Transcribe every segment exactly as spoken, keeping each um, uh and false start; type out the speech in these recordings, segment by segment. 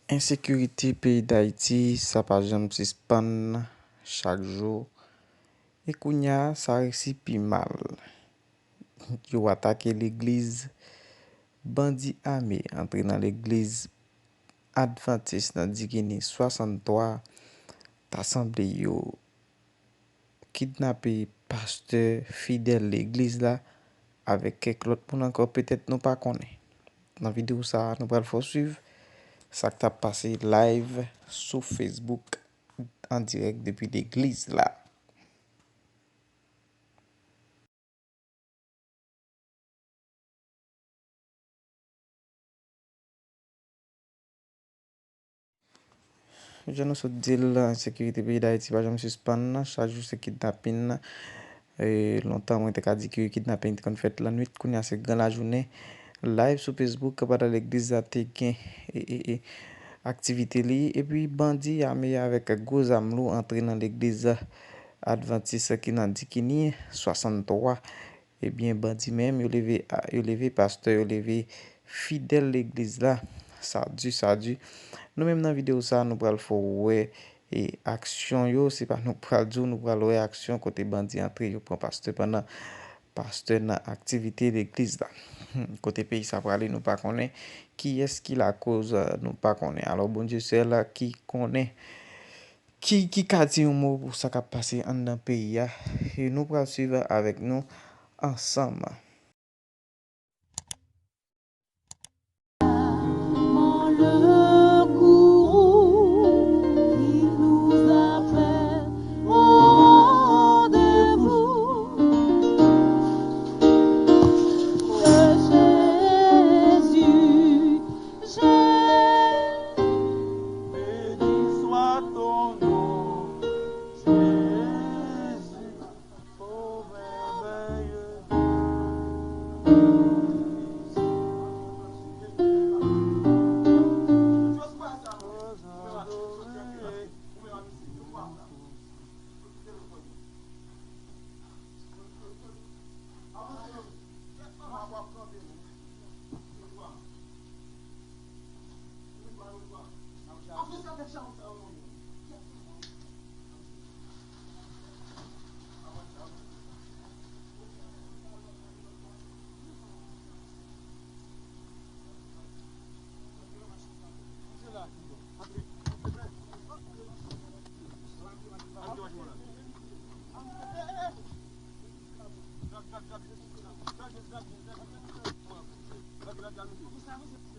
Ensekirite peyi Dayiti, sa pa janm sispann, chak jou. E kounye a, sa resi pi mal. Yo atake legliz, bandi ame antre nan legliz Advantis nan Dikini swasanntwa, ta sanble yo kidnape pastè fidèl legliz la avèk kèk lòt moun ankò, petèt nou pa konnen. Nan videyo sa a, nou pral fè w swiv sa k t ap pase live sou Facebook an dirèk depi legliz la. Jan nou sot di l, ensekirite peyi Dayiti pa janm sispann, chak jou se kidnapin. E, lontan, mwen te ka di ke kidnapin te konn fèt lannwit, kounye a se gran lajounen. Live sou Facebook, pandan legliz la te gen, e, e, e, aktivite li, epi bandi ame avèk gwo zam lou antre nan legliz Advantis ki nan Dikini swasanntwa. Ebyen, bandi menm, yo leve, a, yo leve pastè, yo leve fidèl legliz la. Sa di, sa di. Nou menm nan videyo sa, nou pral fè w wè, e, aksyon yo, se pa nou k pral di w, nou pral wè aksyon kote bandi antre, yo pran pastè pandan pastè nan aktivite legliz la. Kote peyi sa prale, nou pa konnen. Kiyès ki lakoz, nou pa konnen. Alò, Bondye sèl ki konnen. Ki, ki ka di yon mo pou sa k ap pase anndan peyi a? E nou pral swiv avèk nou ansanm. Le courroux qui nous appelle au rendez-vous. Jésus, Jésus, béni soit ton nom, Jésus.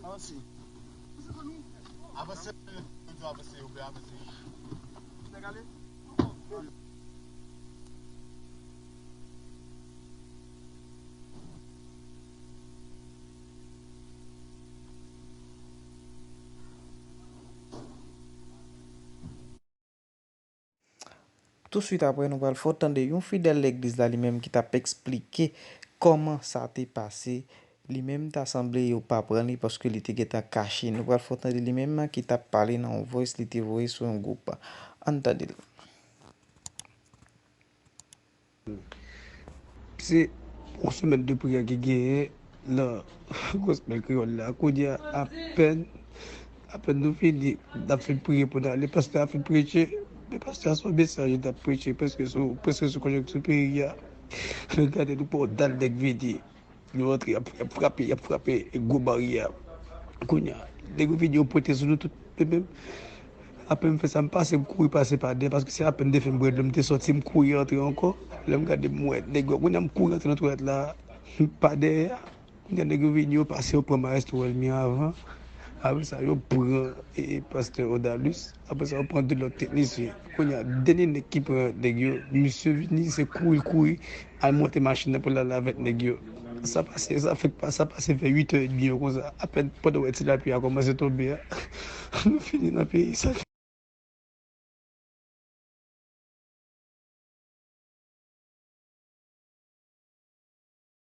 Avanse. Avanse, avanse, avanse. Touswit apre, nou pral fè w tande yon fidèl legliz la, li menm ki t ap eksplike kòman sa te pase. Li menm ta sanble yo pa pran li paske li te gentan kache. Nou pral fè w tande li menm ki t ap pale nan yon voice li te voye sou yon gwoup. Ann tande l. Se yon semèn de priyè ki genyen nan gospel kreyòl la. Kounye a, apèn, apèn nou fini, n ap fin priye pou n ale. Pastè a fin preche, men pastè a se yon mesaj li t ap preche, prèske sou, prèske sou konjonkti peyi a. Men gade, nou pa yon dal nèg vini. Yo antre, y ap, y ap frape, y ap frape gwo baryè a. Kounye a, nèg yo vini, yo pote sou nou tout, men menm, apre m fè sa, m pase, m kouri pase pa dèyè, paske se apèn m te fè m bwè dlo, m te sòti, m kouri antre ankò. Lè m gade, m wè nèg yo, kounye a, m kouri antre nan twalèt la, m pa dèyè a. Kounye a, nèg yo vini, yo pase, yo pran Maestro Elmi anvan. Apre sa, yo pran, e, e, pastè Odalus. Apre sa, yo pran de lòt teknisyen. Kounye a, dènye nèg ki pran nèg yo, misye vini, se kouri l kouri, al monte machin nan pou l al avèk nèg yo. Sa pase, sa fèk pa, sa pase vè uit è edmi yo konsa. Apèn pandan w wè ti lapli a kòmanse tonbe a, nou fini nan peyi sa.